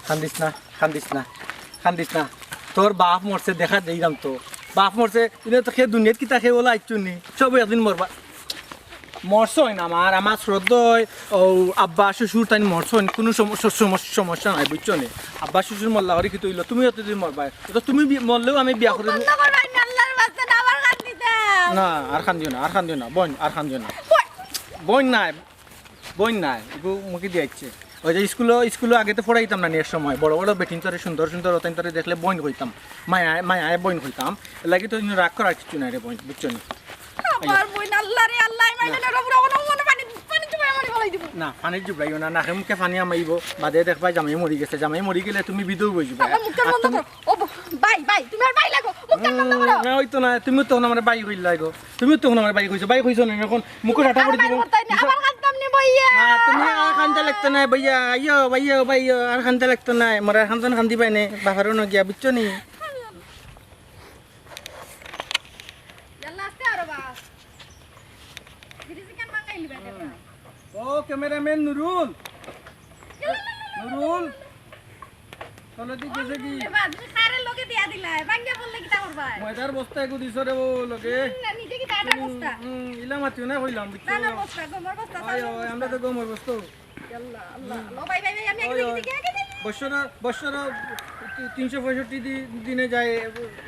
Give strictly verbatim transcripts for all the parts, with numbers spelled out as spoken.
কান্দিস না, কান্দিস না, কান্দিস না। তোর বাপ মরছে, দেখা দিলাম তো। বাপ মরছে, ইনো তো কে দুনিয়াত কিতা কে ওলা আইছুনি। সব একদিন মরবা। মরছইন আমার, আমার শ্রদ্ধেয় ও আব্বা শ্বশুর তাইন মরছইন, কুনু সম-, স-, সমস-, সমস্যা নাই, বুঝছো নি? আব্বা শ্বশুর মরলা হরি কিতা অইলো, তুমি অতদিন মরবা। তো তুমি বি-, মরলেও আমি বিয়া করি। বন্ধ করো, আল্লাহর ওয়াস্তে না, আবার কান্দিতাম। না, আর কান্দিও না, আর কান্দিও না, বইন, আর কান্দিও না। বইন নাই, বইন নাই, এগু মুখে দিয়া আইছে। ওই যে স্কুলো, স্কুলো আগে তো পড়াইতাম না নি এক সময়, বড় বড় বেটিন্তরে সুন্দর সুন্দর অতাইন্তরে দেখলে বইন কইতাম, মায়ায়, মায়ায় বইন কইতাম। এর লাগি তো ইনো রাগ করার কিচ্ছু নাই রে বইন, বুঝছো নি? আমার বইন, আল্লাহ রে আল্লাহ, আমি না। জানি না, পুরা কোনো মনে পানি, পানি জুবাই আমারে ফালাই দিবো। না, পানি জুবাইও না, নাকে মুখে পানি হামাইবো, বাদে দেখবায় জামাই মরি গেছে, জামাই মরি গেলে তুমি বিধবা অইযিবায়। আমার মুখটা আর বন্ধ তুমি করো। ও ব-, ভাই, ভাই, তুমি আর ভাই লাগো, মুখটা বন্ধ করো। উম, না, ওই তো না, তুমিও তখন আমার ভাই কইলা গো। তুমিও তখন আমার ভাই কইছো, ভাই কইছো না, এখন মুখে ঠাটা আমার পড়ে ভাই দিবো। করতে নাই, আবার কান্দতাম নি ভাইয়া। না, তুমি আর কান্দা লাগতো না, ভাইয়া, আইও, ভাইয়া, ভাইয়া, আর কান্দা লাগতো না, মরার কান্দন কান্দিবায় নে, বাফারও ন গিয়া, বুঝছো নি? ইয়াল্লা, আস্তে আরো বাস। বিড়ি চিকেন মাঙ্গাই নিবা কেন? ও, ক্যামেরাম্যান নুরুল। নুরুল। তলেদি গেছে কি? এ বাদ, তুমি কারে লগে দিয়া দিলায়? ভাঙ্গিয়া পড়লে কিতা করবায়? ময়দার বস্তা এগু দিছো রে ও লগে। হুম, না, নিজে কিতা আটার বস্তা? হুম, ইলা মাতিও না কইলাম, বুঝছো? না, না, বস্তা, গমর বস্তা, ওই, চাউলর ওই, আমরা বস্তা। তো গমর বস্তা। ইয়াল্লা, আল্লাহ, আল্লাহ, ভাই, ভাই, ভাই, আমি আগে ওই, দেখি, ওই। দেখি, আগে দেখি। বছর, বছর তি-, তিনশো পঁয়ষট্টি দি-, দিনে যায়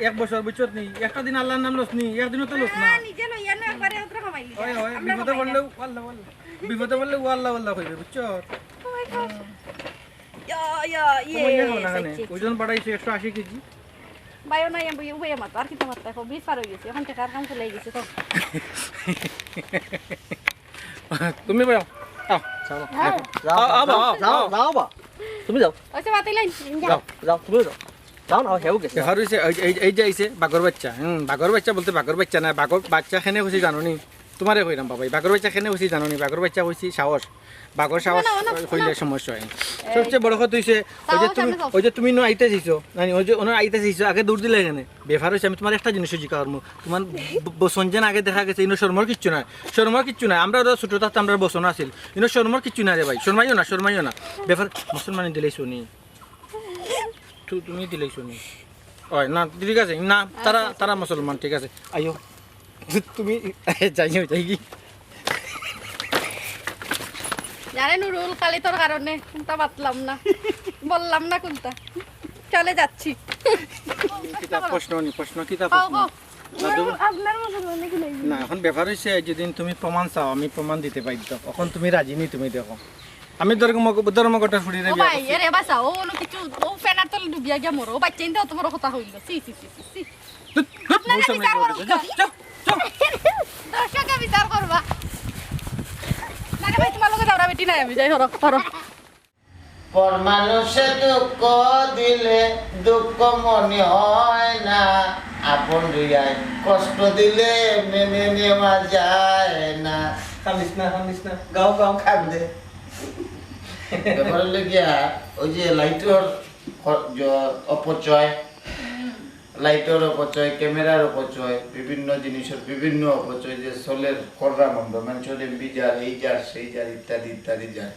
এক বছর, বুঝছত নি? একটা দিন আল্লাহর নাম লস নি, একদিনও তো লস না। না, নিজে লইয়া না, একবারে উতরা কমাই লিবা। ওই, ওই, আমরা বিপদে কমাই না। পড়লেও, আল্লাহ, আল্লাহ। বিপদে পড়লে ও আল্লাহ, আল্লাহ কইবে, বুঝছো? Oh my God। ইয়া, ইয়া, ইয়ে, ওজন বাড়াইছে একশো আশি কেজি। ভাইও নাই, আমি বই, বই আমার তো আর কিতা মারতে, এখন বিশ পার হয়ে গেছে, এখন টেকার কাম চলে গেছে তো। তুমি বইও। আও। চলো। হ্যাঁ। যাও, আও, আও, যাও, আও, যাও, আও। যাও, বা। তুমি যাও। ওই যে মাতিলেন, যাও। যাও, যাও, তুমি যাও। যাও না, হেও গেছে। দেখা রইছে, এই, এই, এই যে আইছে বাঘর বাচ্চা। হুম, বাঘর বাচ্চা বলতে বাঘর বাচ্চা না, বাঘর বাচ্চা কেনে কইছি জানো নি? তোমারে কইরাম বাবা, এই বাঘর বাচ্চা কেনে কইছি জানো নি? বাঘর বাচ্চা কইছি সাহস। বাঘর সাহস না, না, না, কইলে না। সমস্যা হয়। এই সবচেয়ে বড় কথা হইছে, ওই যে সাহস তুমি, আমি কম। ওই যে তুমি নু আইতে চাইছো, না, ওই যে ওনার আইতে চাইছো, আগে দৌড় দিলে কেনে? ব্যাপার হইছে, আমি তোমার একটা জিনিস জিজ্ঞাসা করবো, তোমার ব-, বচন যেন আগে দেখা গেছে, ইনো শরমর কিচ্ছু নাই, শরমর কিচ্ছু নাই। আমরা ওরা ছোট থাকতে আমরা বচন আছিল, ইনো শরমর কিচ্ছু নাই রে ভাই, শরমাইও না, শরমাইও না। ব্যাপার মুসলমানি দিলেই শুনি। তু-, তুমি দিলেই শুনি। ওই, না, ঠিক আছে, না, তারা, আচ্ছা, আচ্ছা। তারা মুসলমান, ঠিক আছে। আইও। তুমি, যাইও, যাই কি? জানে নুরুল, খালি তোর কারণে কোনটা বাতলাম না। বললাম না কোনটা। চলে যাচ্ছি। কিতা প্রশ্ন নি, প্রশ্ন কিতা কও, প্রশ্ন? কও। দাদু? আপনার মুসলমানি কি নাই? না, এখন ব্যাপার হইছে, যেদিন তুমি প্রমাণ চাও, আমি প্রমাণ দিতে বাধ্য। এখন তুমি রাজি নি, তুমি দেখো। আমি ধর্ম-, ধর্মঘটের ফুড়ি রে ও বিয়া ভাই, করছি। এরে বাসা, ও অন্য কিছু, ও ফেনার তলে ডুবিয়া গিয়া মরো। ও বাচ্চা ইন্দা অত বড় কথা হইল। ছি, ছি, ছি, ছি, ছি। ধুর, ধুর, আপনারা বিচার করুন। যাও, যাও, যাও। দর্শকে বিচার করবা। না রে ভাই, তোমার লগে যাওরা বেটি নাই আমি, যাই হরো, হরো। পর মানুষে দুঃখ দিলে দুঃখ মনে হয় না, আপন হৃদয় কষ্ট দিলে মেনে নেওয়া যায় না। কান্দিস না, কান্দিস না, গাও, গাও। কান্দে। ব্যাপার হইলো গিয়া, ওই যে লাইটর খ-, জ-, অপচয়, লাইটর অপচয়, ক্যামেরার অপচয়, বিভিন্ন জিনিসের বিভিন্ন অপচয় যে চলের কররা মন্দ, মানুষের এমবি যার, এই যার, সেই যার, ইত্যাদি ইত্যাদি যার।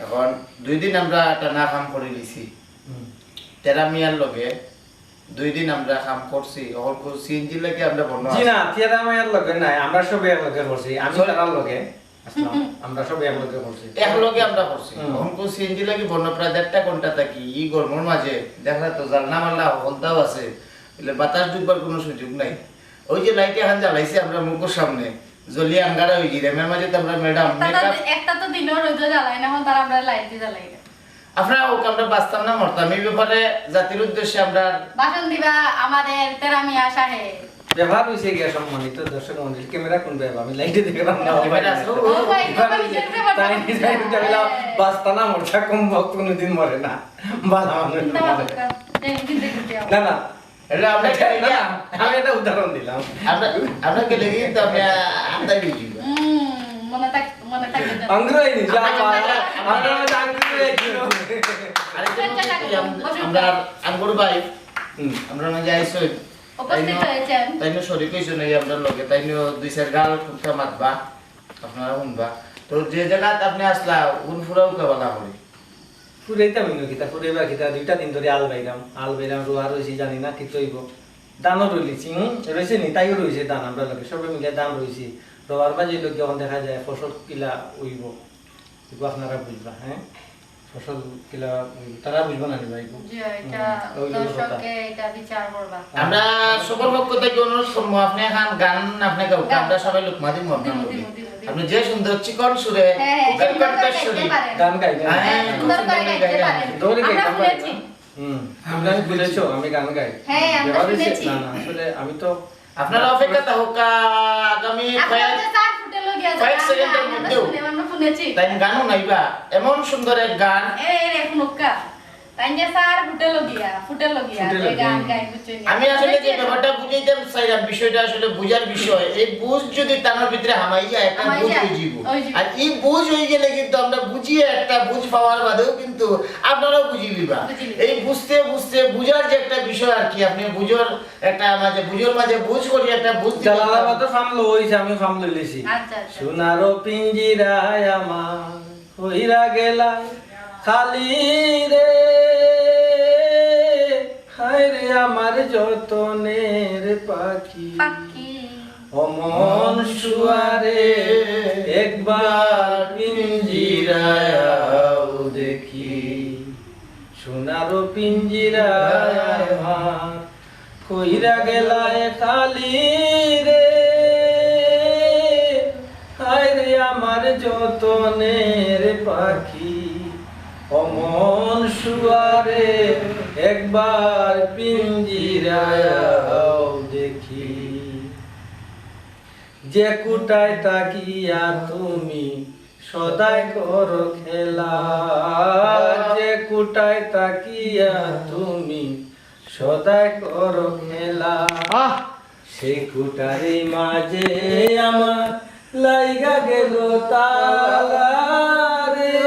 এখন দুই দিন আমরা টানা কাম করি লিছি। হুম। তেরা মিয়ার লগে দুই দিন আমরা কাম করছি। অখন কো-, সিএনজি লাগি আমরা বন্ধ জি আছি। না, তেরা মিয়ার লগে নাই, আমরা সবে এক লগে করছি। আমি sorry। তারার লগে আসলাম, আমরা সবে এক লগে করছি। এক লগে আমরা করছি। হুম। অখন কো সিএনজি লাগি বন্ধ প্রায় দেড়টা ঘন্টা থাকি। ই গরমর মাঝে দেখা তো জানলা মাল্লা হকলতাও আছে। বলে বাতাস ঢুকবার কোনো সুযোগ নাই। ওই যে লাইট এখন জ্বালাইছি আমরা মুখের সামনে, জ্বলিয়া আঙ্গারা হয়ে গিয়ে, এর মাঝে তো আমরা ম্যাডাম একটা তো, মেকআপ একটা তো দিনও রোদ জ্বালায় না, এখন তারা আমরা লাইট দিয়ে জ্বালাই না। আপনারা ওকে আমরা বাঁচতাম না মরতাম, এই ব্যাপারে জাতির উদ্দেশ্যে আমরা ভাষণ দিবা আমাদের তেরা মিয়া সাহেব। ব্যাপার হইছে গিয়া সম্মানিত দর্শক মণ্ডলী, ক্যামেরা কোন ব্যাপার? আমি লাইটে দেখলাম না, ক্যামেরা আছে, ও, ও ভাই, ব্যাপার হইছে, তাই নিজে আমি বললাম, হ্যাঁ। বাঁচতা না মরতা, কমবখত কোনোদিন মরে না, বালা মানুষ চিন্তা না মরে। ভাবনা, দেখুন, দেখুন, দেখুন। না, না, এটা আমরা না, খেলে না, গিয়া। আমি একটা উদাহরণ দিলাম। আমরা, আমরা খেলে গিয়ে তো আমরা আন্দাজ বুঝি। হুম, মনে থাক-, মনে থাকে যেন। আঙ্গুর হয়নি, যা, আমরা, আমরা, আমরা, আমরা আঙ্গুর হয়েছিল। আরেকজন আচ্ছা, আচ্ছা, হচ্ছে কি, আম-, বসুন। আমরা আঙ্গুর ভাই, হুম। আমরা না যাই সই। উপস্থিত তাই না, হয়েছেন। তাই না শরীর কইছে নাই আমরা লগে, তাই না দুই চার গাল খুঁজতে মাতবা, আপনারা শুনবা। তো যে জায়গাত আপনি আসলা, উন ফুরাও কেবলা করি। ফুরাইতাম ইনো কিতা, ফুরাইবার কিতা, দুইটা দিন ধরি আল বাইরাম, আল বাইরাম, রোয়া রইছি, জানি না কিতা অইবো। ধানও রইলিছি, হুম, রইছে নি, তাইও রইছে ধান, আমরা লগে সবে মিলে ধান রইছি। রোয়ার মাঝে লোক যখন দেখা যায় ফসল কিলা অইবো, এগু আপনারা বুঝবা, হ্যাঁ? ফসল কিলা অইবো, তারা বুঝবা না নি ভাই? জি, এটা হুম, ওই লোকের কথা। দর্শকে এটা বিচার করবা। আমরা সবার পক্ষ থেকে অনুরোধ করবো, আপনি এখন গান আপনি গাউক্কা, গান। আমরা সবাই লুকমা দিমু আপনার দিমু, লগে। দিমু, দিমু, দিমু। আপনি যে সুন্দর চিকন সুরে, হ্যাঁ, হ্যাঁ, কুকিল সুন্দর করে কণ্ঠের গাইতে সুরে। পারেন। গান গাইতে হ্যাঁ, পারেন। সুন্দর করে গাইতে পারেন। দৌড়ে আমরা গাইতাম পারি শুনেছি। না। হুম। হ্যাঁ, আমরা আমি শুনেছি। শুনেছো? আমি গান গাই। হ্যাঁ, আমরা এভাবে সে-, শুনেছি। না, না, আসলে আমি তো আপনারা অপেক্ষা থাকুক্কা, আগামী আপনারা কয়েক, যে স্যার ফুটে লগিয়া কয়েক গান সেকেন্ডের গান, আমরা মধ্যেও শুনে, আমরা শুনেছি। তাই গানও নাইবা, এমন সুন্দর এক গান। এ, এ, এ, ফুনুক্কা। তাই যে স্যার ফুটে লগিয়া, ফুটে লগিয়া, ফুটে যে লগিয়া, গান হুম। গাই, বুঝছেন? আমি আসলে যে এটা ব্যাপারটা বুঝাইতাম চাইলাম, বিষয়টা আসলে বুঝার বিষয়। এই বুঝ যদি তার ভিতরে হামাই যায়, একটা হামাই বুঝ যায়, হয়ে যাব। হয়ে যাব। আর এই বুঝ হয়ে গেলে কিন্তু আমরা বুঝিয়ে একটা বুঝ পাওয়ার বাদেও কিন্তু আপনারাও বুঝি লিবা। বুঝি লিবা। এই বুঝতে বুঝতে বুঝার যে একটা বিষয় আর কি, আপনি বুঝার একটা মাঝে বুঝোর মাঝে বুঝ করি একটা বুঝ দিতে জালালাবাদও ফাম লইছে, আমি ফাম লইছি। আচ্ছা, আচ্ছা। সোনারো পিঞ্জিরায় আমার কইরা গেলা খালি রে, হায় রে আমার যতনের পাখি। পাখি। ও মন সুয়ারে একবার পিঞ্জিরায় আও দেখি, সোনারো পিঞ্জিরায় আমার কইরা গেলায় খালি রে, হায় রে আমার যতনের পাখি, ও মন সুয়ারে একবার পিঞ্জিরায় আও দেখি। যে কুটায় তাকিয়া তুমি সদাই করো খেলা, যে কুটায় তাকিয়া তুমি সদাই করো খেলা। আহ! সেই কুটারি মাঝে আমার লাইগা গেল তালা রে,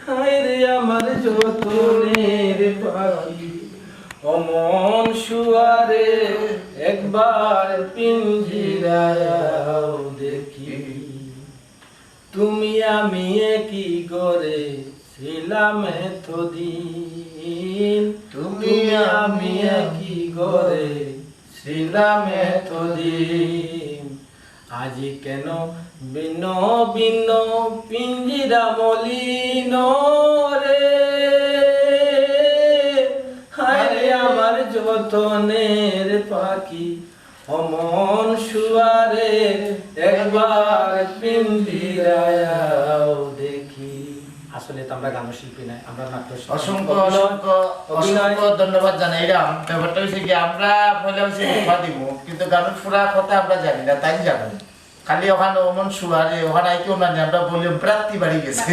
হায় রে আমার যতনের পাখি, ও মন সুয়ারে একবার পিঞ্জিরায় আও দেখি। তুমি আমি একই ঘরে ছিলাম এতদিন, তুমি আমি একই ঘরে ছিলাম এতদিন। আজি কেন ভিন্ন ভিন্ন পিঞ্জিরা মলিন রে, হায় রে আমার যতনের পাখি, ও মন সুয়ারে একবার পিঞ্জিরায় আও দেখি। আসলে তো আমরা গান শিল্পী নাই, আমরা নাট্য শিল্পী। অসংখ্য, অভিনয়, অসংখ্য, অভিনয়। অসংখ্য ধন্যবাদ জানাইলাম। ব্যাপারটা হইছে কি, আমরা পয়লা হইছে উপমা দিব, কিন্তু গানের পুরা কথা আমরা জানি না, তাই জানো। খালি ওখানে ও মন সুয়ারে, ওখানে আইতে ওনার আমরা ভলিউম প্রাপ্তি বাড়ি গেছে।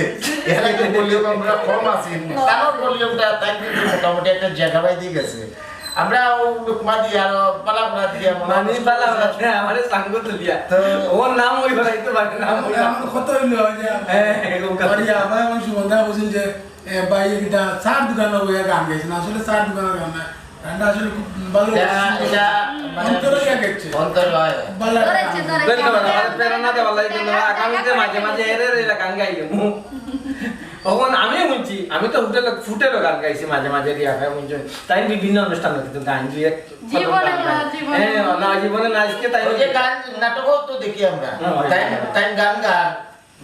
এর আগে ভলিউম আমরা কম আছি। তার ভলিউমটা তাই কিন্তু মোটামুটি একটা জায়গা পাই দিয়ে গেছে। আমরা ও উপমা দিয়ে আর বালা করা দিয়ে আমরা মানে বালা করা দিয়ে আমারে সাঙ্গ তো দিয়া। তো ওর নাম ওই বানাইতে পারে না, ওই নাম। এখন কত হইলো ওই যে হ্যাঁ, এরকম কথা। ওই যে আমার এখন সুমনদা বলছেন যে, এ, ভাই, এটা চার দোকানে ওই গান গাইছে না, আসলে চার দোকানের গান না। গানটা আসলে খুব ভালো এটা, হয়েছে। এটা মানে অন্তরে গিয়ে গেছে। অন্তরে হয়। ভালো একটা ধরেছে, গান। ধরেছে। ধন্যবাদ, আমাদের প্রেরণা দেওয়ার লাগি ধন্যবাদ। আগামীতে মাঝে মাঝে এরে এরে গান গাইলে মু। তখন আমি শুনছি, আমি তো হোটেলে, ফুটেরও গান গাইছি মাঝে মাঝে, রিয়া ভাই শুনছেন। তাই বিভিন্ন অনুষ্ঠানে কিন্তু গান দুই এক জীবনে গান না, গাই। জীবনে। হ্যাঁ, না, জীবনে না, আজকে তাই ওই যে গান নাটকও তো দেখি আমরা। হ্যাঁ, হয়। তাই, তাই গান গান,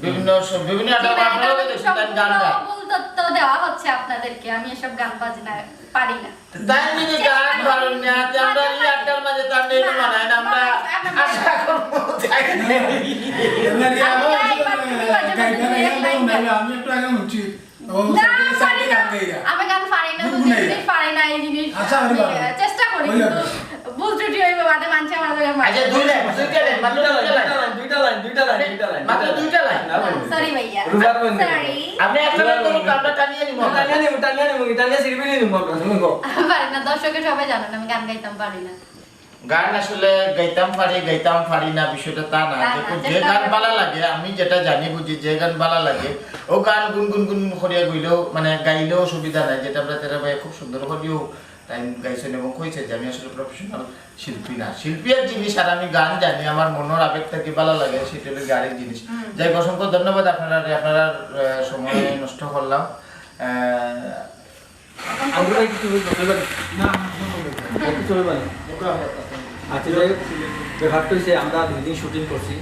বিভিন্ন স-, বিভিন্ন জি একটা ভাই, আপনারাও এটা আমি দেখছি, তাই গান সম্পূর্ণ গান। ভুল তথ্য দেওয়া হচ্ছে আপনাদেরকে, আমি এসব গান বাজনা পারি না। তাই যদি গান পারেন না, তে আমরা এই আড্ডার মাঝে তার নেই না, বানায় না, আমরা না, না, না। আশা করবো তাই নেই। না, না, আমি আমি গাইতাম, আমি একটু আগে উঠছি। ও, না, সাইডে, সাইডে পারি না। গান গাইয়া। আমি গান পারি না, তো গুনগুনাইয়া। জিনিস পারি না, এই জিনিস আচ্ছা, আমি আমি পারবো। চেষ্টা করি, ওই কিন্তু ব্যাপার। ভুল ত্রুটি হইবে, বাদে মানছে আমার লগে মার। আচ্ছা, দুই লাইন, দুইটা লাইন, মাত্র দুইটা লাইন। দুইটা লাইন, দুইটা লাইন, দুইটা লাইন, দুইটা লাইন। মাত্র দুইটা লাইন। না, না, বলবো। Sorry ভাইয়া। রুবার বন্ধু। Sorry। আপনি একটা রুবার বন্ধু। লোক আমরা টানিয়ে নিব। টানিয়ে নিব, টানিয়ে নিব, টানিয়ে সিরিবিরি নিব আমরা, তুমি গো। আমি পারি না, দর্শকের সবাই জানেন আমি গান গাইতাম পারি না। গান আসলে গাইতাম পারি, গাইতাম পারি না, বিষয়টা তা না। তা না, দেখো, যে চেষ্টা গান করে। ভালা লাগে, আমি যেটা জানি বুঝি, যে গান ভালা লাগে, ও গান গুনগুন গুনগুন করিয়া গইলেও, মানে, গাইলেও অসুবিধা নাই, যেটা আমরা তেরা ভাই খুব সুন্দর করিও টাইম গাইছইন এবং কইছে যে আমি আসলে প্রফেশনাল শিল্পী না। শিল্পী এক জিনিস, আর আমি গান জানি, আমার মনর আবেগ থাকি ভালা লাগে, সেটা অইলো গিয়া আরেক জিনিস। যাই হোক, অসংখ্য ধন্যবাদ আপনারারে, আপনারার আহ, সময় নষ্ট করলাম। আহ, আঙ্গুল ভাই কিছু বলতে হবে না? না, না, না, না। কিছু হবে না? আচ্ছা, যাই হোক, ব্যাপারটা হইছে, আমরা দুই দিন শুটিং করছি।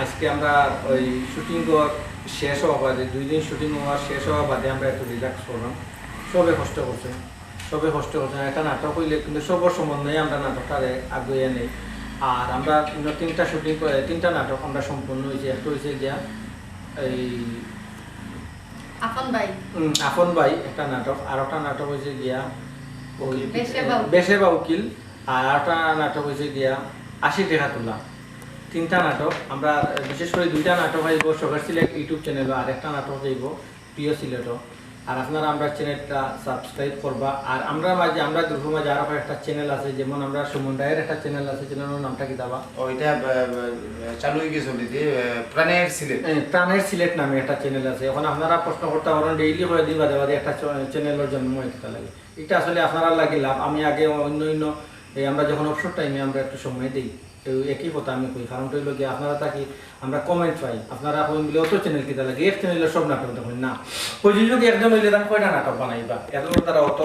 আজকে আমরা ওই শুটিং কর শেষ হওয়া বাদে, দুই দিন শুটিং হওয়ার শেষ হওয়া বাদে আমরা একটু রিল্যাক্স করলাম। সবে কষ্ট করছে, সবে কষ্ট করছে। একটা নাটক হইলে কিন্তু সবর সমন্বয়ে আমরা নাটকটারে আগুয়ে নেই। আর আমরা তিন-, তিনটা শুটিং করে, তিনটা নাটক আমরা সম্পূর্ণ হয়েছে। একটা হয়েছে গিয়া এই আপন ভাই। উম, আপন ভাই একটা নাটক, আর একটা নাটক হয়েছে গিয়া ওই বেশে বা উকিল। বেশে বা উকিল, আর একটা নাটক হয়েছে গিয়া আশি টাকা তোলা। তিনটা নাটক আমরা, বিশেষ করে দুইটা নাটক আইব শখের সিলেট YouTube চ্যানেল, আর একটা নাটক আইব প্রিয় সিলেটও। আর আপনারা আমরা চ্যানেলটা সাবস্ক্রাইব করবা। আর আমরা মাঝে, আমরা গ্রুপের মাঝে আরো একটা চ্যানেল আছে, যেমন আমরা সুমন রায়ের একটা চ্যানেল আছে, চ্যানেলের নামটা কি দাবা? ও, এটা, আহ, আহ, চালু হয়ে গেছে already, আহ, প্রাণের সিলেট। হ্যাঁ, প্রাণের সিলেট নামে একটা চ্যানেল আছে। এখন আপনারা প্রশ্ন করতে পারেন, ডেইলি কয়দিন বাদে বাদে একটা চ-, চ্যানেলের জন্ম হইতে লাগে। এটা আসলে আপনারা লাগে লাভ। আমি আগে অন্য অন্য, এই আমরা যখন অবসর টাইমে আমরা একটু সময় দিই, তো একই কথা আমি কই, কারণটা হইলো কি, আপনারা থাকি আমরা কমেন্ট পাই, আপনারা কইন বলে অত চ্যানেল কিতা লাগে, এক চ্যানেলে সব নাটক দেখইন না। প্রযোজক একজন হইলে তার কয়টা নাটক বানাইবা? এত তারা অত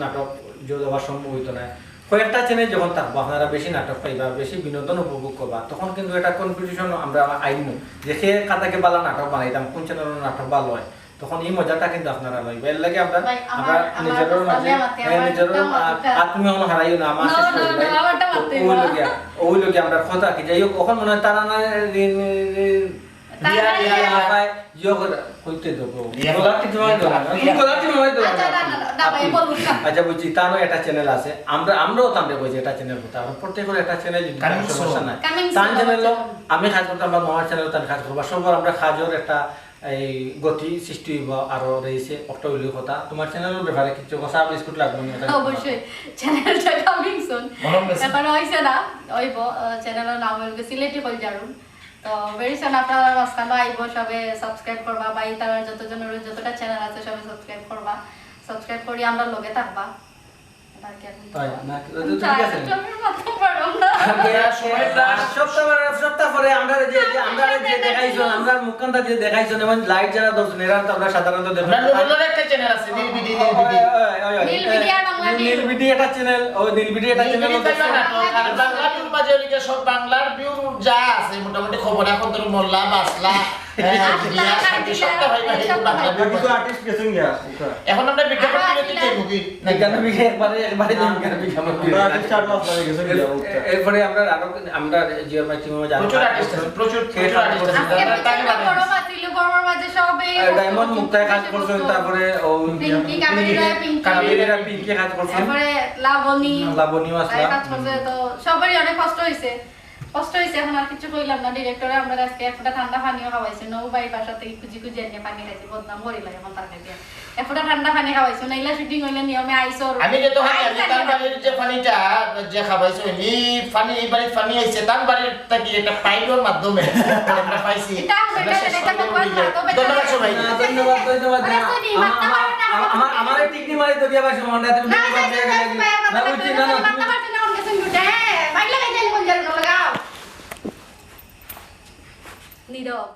নাটক জোর দেওয়া সম্ভব হইতো না। কয়েকটা চ্যানেল যখন থাকবো, আপনারা বেশি নাটক পাইবা, বেশি বিনোদন উপভোগ করবা, তখন কিন্তু একটা কম্পিটিশন আমরা আইমু যে কে কাতাকে বালা নাটক বানাইতাম, কোন চ্যানেলের নাটক ভালো হয়, তখন এই মজাটা কিন্তু আপনারা লইবা। এর লাগে আমরা, ভাই, আমার, আমরা আমার নিজের কাছে মাঝে, আমি আমার হ্যাঁ, নিজের একটা মত আ-, আছে। আর তুমি এখন হারাইও না, আমার না, শেষ না, করে না, দিলাই। আমারটা মারতে ওই না। লগে, ওই লগে আমরা কথা কি, যাই হোক, ওখানে মনে হয় তারা না, রি-, রি-, রি-, তারা রিয়া, না রিয়া, রিয়া। রিয়া, ভাই, ইয়ে করে, কইতে দেবো। রিয়া। গলা টিপে মারি দেবো। রিয়া। তুমি গলা টিপে মারি দেবো। আচ্ছা, না, না, না, না, ভাই, বলুন না। আচ্ছা, বুঝছি, তারও একটা চ্যানেল আছে। আমরা, আমরাও তানরে কই যে একটা চ্যানেল করতে। আমরা প্রত্যেকের একটা চ্যানেল যদি থাকে, coming soon। সমস্যা নাই। Coming soon, তান চ্যানেলও coming soon। আমি কাজ করতাম, আমার মামার চ্যানেলও তান কাজ করবা। সবার আমরা কাজের একটা এই গতি সৃষ্টি হইব আরো রয়েছে, একটা হইলেও কথা। তোমার চ্যানেলের ব্যাপারে কিছু কথা বিস্কুট লাগবে না, এটা অবশ্যই, চ্যানেলটা coming soon। মনে হচ্ছে। এখন হইছে না, হইব, আহ, চ্যানেলের নাম হইল সিলেটি কইলজার রুম। তো very soon আপনারা মাঝখানে আইব, সবে সাবস্ক্রাইব করবা, বা এই তারা যত জনের যতটা চ্যানেল আছে সবে সাবস্ক্রাইব করবা, সাবস্ক্রাইব করি আমরা লগে থাকবা। বাকি এখন তো তাই না, তো, তো ঠিক আছে। আমি মাথা পারলাম না। আগে সময়টা সপ্তাহ পরে, সপ্তাহ পরে আমরা যে, যে, আমরা যে দেখাইছো, আমরা মুখখানটা যে দেখাইছো, এবং লাইট যারা ধরছেন, এরা তো আমরা সাধারণত দেখি আমরা না। নুরুলের একটা চ্যানেল আছে, নীল বিডি, নীল বিডি। ওই, ওই, ওই, ওই। নীল বিডি আর বাংলা নীল বিডি। নীল বিডি একটা চ্যানেল, ওই নীল বিডি একটা নীল চ্যানেল বিডি আছে। তাই না? আর বাংলা টুর মাঝে ওদিকে সব বাংলার ভিউ যা আছে, মোটামুটি খবর এখন তোর মোল্লা, বাসলা, হ্যাঁ, আচ্ছা, বিয়া, আচ্ছা, শাদি, আচ্ছা, সবটা হয় না, আচ্ছা, সব বাংলা আচ্ছা, কিছু আর্টিস্ট গেছেন গিয়া, ওটা। এখন আমরা বিজ্ঞাপন আচ্ছা, বিরতি আচ্ছা। চাইবো কি? বিজ্ঞাপন বিরতি একবারে, একবারে আমরা দিন কেন বিজ্ঞাপন আমরা বিরতি? আর্টিস্ট আট মাস লাগে গেছে গিয়া, ওটা। এ-, এরপরে আমরা আরো, আমরা জিওর মাধ্যমে যারা প্রচুর কাজ আর্টিস্ট আছে, করছেন, প্রচুর, কে প্রচুর কাজ আর্টিস্ট আছে। করছেন? আজকে তারা তাকে প্রচুর বানান। গরম আছিল, গরমের মাঝে সবে আহ, ডায়মন্ড মুক্তায় কাজ করছেন, তারপরে ও পিঙ্কি, কাবেরীরা পিঙ্কি। কাবেরীরা পিঙ্কি কাজ করছেন। তারপরে লাবণী। লাবণীও আসলা। তাই কাজ করছে, তো সবারই অনেক কষ্ট হইছে। কষ্ট হইছে, এখন আর কিছু কইলাম না। ডিরেক্টরে আমরা আজকে এক ফুটা ঠান্ডা পানিও খাওয়াইছে, নৌ ভাই বাসা থেকে খুঁজি খুঁজি আনিয়ে পানি খাইছে, বদনাম করি লাগে এখন তার কাছে। এক ফুটা ঠান্ডা পানি খাওয়াইছে, নাইলে শুটিং হইলে নিয়মে আইসর। আমি যত হানি আনি, আইসর তার নিয়মে। বাড়ির যে পানিটা যে খাওয়াইছে, এই পানি, এই বাড়ির পানি আইছে, তার বাড়ির থাকি একটা পাইপের মাধ্যমে আমরা পাইছি। এটা আমরা আমরা এটা শেষ এটা করে তো দিই। কথা, তবে ধন্যবাদ সবাই। না, ধন্যবাদ, ধন্যবাদ। ওরা না। তো নেই, আমার, মাথা আমার, মারো না, আমার, আমার, আমার এই টিকনি মারি তো বিয়া বাসি মনে হয়, তুমি না, টিকনি না, মারতে না, গেলে না, কি? না, না, বুঝছি, না, না, না, তুমি মাথা মারতে না, অন্য কিছু উঠে। হ্যাঁ, বাইরে গেলে কোন জায়গায় চলে যাও? নীরব।